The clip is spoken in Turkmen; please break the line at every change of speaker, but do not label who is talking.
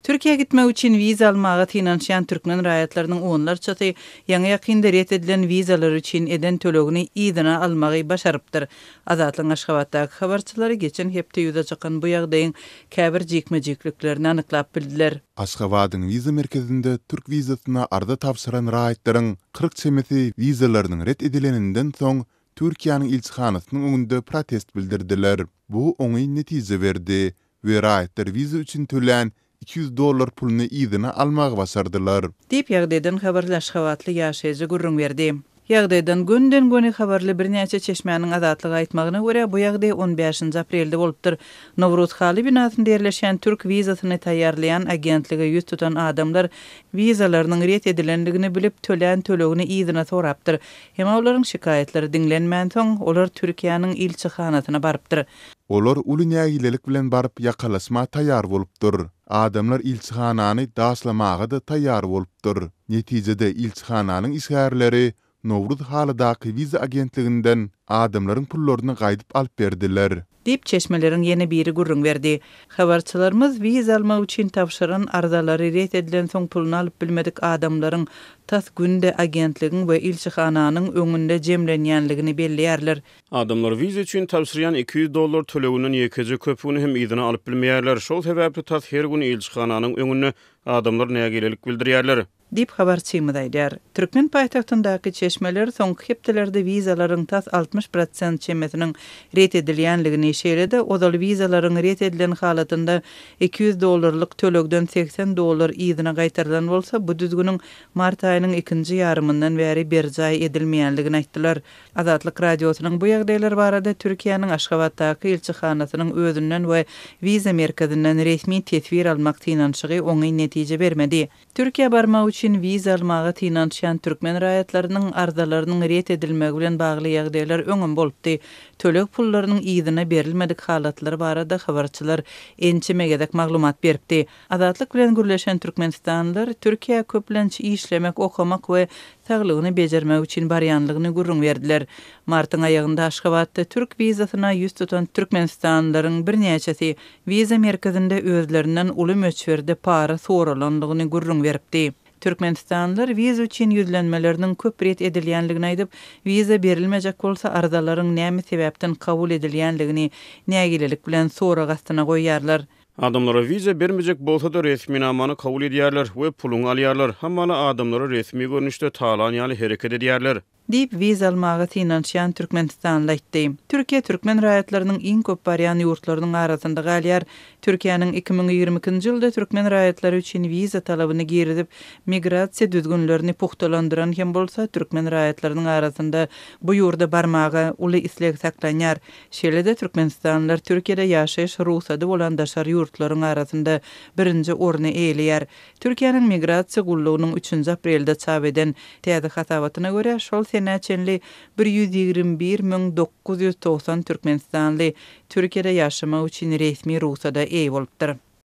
Türkiýä gitmek üçin wiza almaga synanyşýan türkmen raýatlarynyň onlarçasy ýaňy-ýakynda ret edilen wizalary üçin eden tölegini yzyna almagy başarypdyr. Azatlygyň Aşgabatdaky habarçylary geçen hepde ýüze çykan bu ýagdaýyň käbir jikme-jikliklerini anyklap bildiler.
Aşgabadyň wiza merkezinde türk wizasyna arza tabşyran raýatlaryň 40 çemesi wizalarynyň ret edileninden soň Türkiýäniň ilçihanasynyň öňünde protest bildirdiler. Bu oňyn netije berdi we raýatlar wiza üçin tölän 200 dollar puluny yzyna almagy başardylar.
Diýip, ýagdaýdan habarly aşgabatly ýaşaýjy gürrüň berdi. Ýagdaýdan gönden-göni habarly birnäçe çeşmäniň Azatlyga aýtmagyna görä, bu ýagdaý on bäşinji aprelde bolupdyr. Nowruz haly binasynda ýerleşýän türk wizasyny taýýarlaýan agentlige ýüz tutan adamlar wizalarynyň ret edilendigini bilip, tölän tölegini yzyna sorapdyr. Emma olaryň şikaýatlary diňlenmänsoň, olar Türkiýäniň ilçihanasyna barypdyr.
Olar uly nägilelik bilen baryp ýakalaşma taýýar bolupdyr. Adamlar ilçihanany daşlamaga-da taýýar bolupdyr. Netijede ilçihananyň işgärleri Nowruz halydaky wiza agentliginden adamlaryň pullaryny gaýdyp alyp berdiler.
Diýip, çeşmeleriň ýene biri gürrüň berdi. Habarçylarymyz wiza almak üçin tabşyran arzalary ret edilensoň puluny alyp bilmedik adamlaryň tas günde agentligiň we ilçihananyň öňünde jemlenýänligini belleýärler.
Adamlar wiza üçin tabşyrýan 200 dollar töleginden ýekeje köpügini hem yzyna alyp bilmeýärler. Şol sebäpli tas her gün ilçihananyň öňünde adamlar nägilelik bildirýärler.
Diýip, habarçymyz aýdýar. Türkmen paýtagtyndaky çeşmeler soňky hepdelerde wizalaryň tas 60 prosent çemesiniň ret edilýänligini, şeýle-de ozal wizalaryň ret edilen halatynda 200 dollarlyk tölegden 80 dollar yzyna gaýtarylan bolsa, bu düzgüniň mart aýynyň ikinji ýarymyndan bäri berjaý edilmeýänligini aýtdylar. Azatlyk Radiosynyň bu ýagdaýlar barada Türkiýäniň Aşgabatdaky ilçihanasynyň özünden we wiza merkezinden resmi teswir almak synanyşygy oňyn netije bermedi. Türkiýä barmak üçin wiza almaga synanyşýan türkmen raýatlarynyň arzalarynyň ret edilmegi bilen bagly ýagdaýlar öňem bolupdy. Töleg pullarynyň yzyna berilmedik halatlary barada habarçylar ençeme gezek maglumat beripdi. Azatlyk bilen gürleşen türkmenistanlylar Türkiýä köplenç işlemek, okamak we saglygyny bejermek üçin barýanlygyny gürrüň berdiler. Martyň aýagynda Aşgabatda türk wizasyna ýüz tutan türkmenistanlylaryň birnäçesi wiza merkezinde özlerinden uly möçberde para soralanlygyny gürrüň beripdi. Türkmenistanlylar wiza üçin ýüzlenmeleriniň köp ret edilýänligini aýdyp, wiza berilmejek bolsa arzalaryň näme sebäpden kabul edilýänligini nägilelik bilen sorag astyna goýýarlar.
Adamlara wiza bermejek bolsa-da resminamany kabul edýärler we puluňy alýarlar. Hamala adamlara resmi görnüşde talan ýaly hereket edýärler.
Diýip, wiza almaga synanyşýan türkmenistanly aýtdy. Türkiýe türkmen raýatlarynyň iň köp barýan ýurtlarynyň arasynda galýar. Türkiýäniň 2022-nji ýylda türkmen raýatlary üçin wiza talabyny girizip, migrasiýa düzgünlerini pugtalandyran hem bolsa, türkmen raýatlarynyň arasynda bu ýurda barmaga uly isleg saklanýar. Şeýle-de türkmenistanlylar Türkiýede ýaşaýyş rugsady bolan daşary ýurtlaryň arasynda birinji orny eýeleýär. Türkiýäniň Migrasiýa gullugynyň üçünji aprelde çap eden täze hasabatyna görä, şol senä çenli 121 990 türkmenistanly Türkiýede ýaşamak üçin resmi rugsada eýe bolupdyr.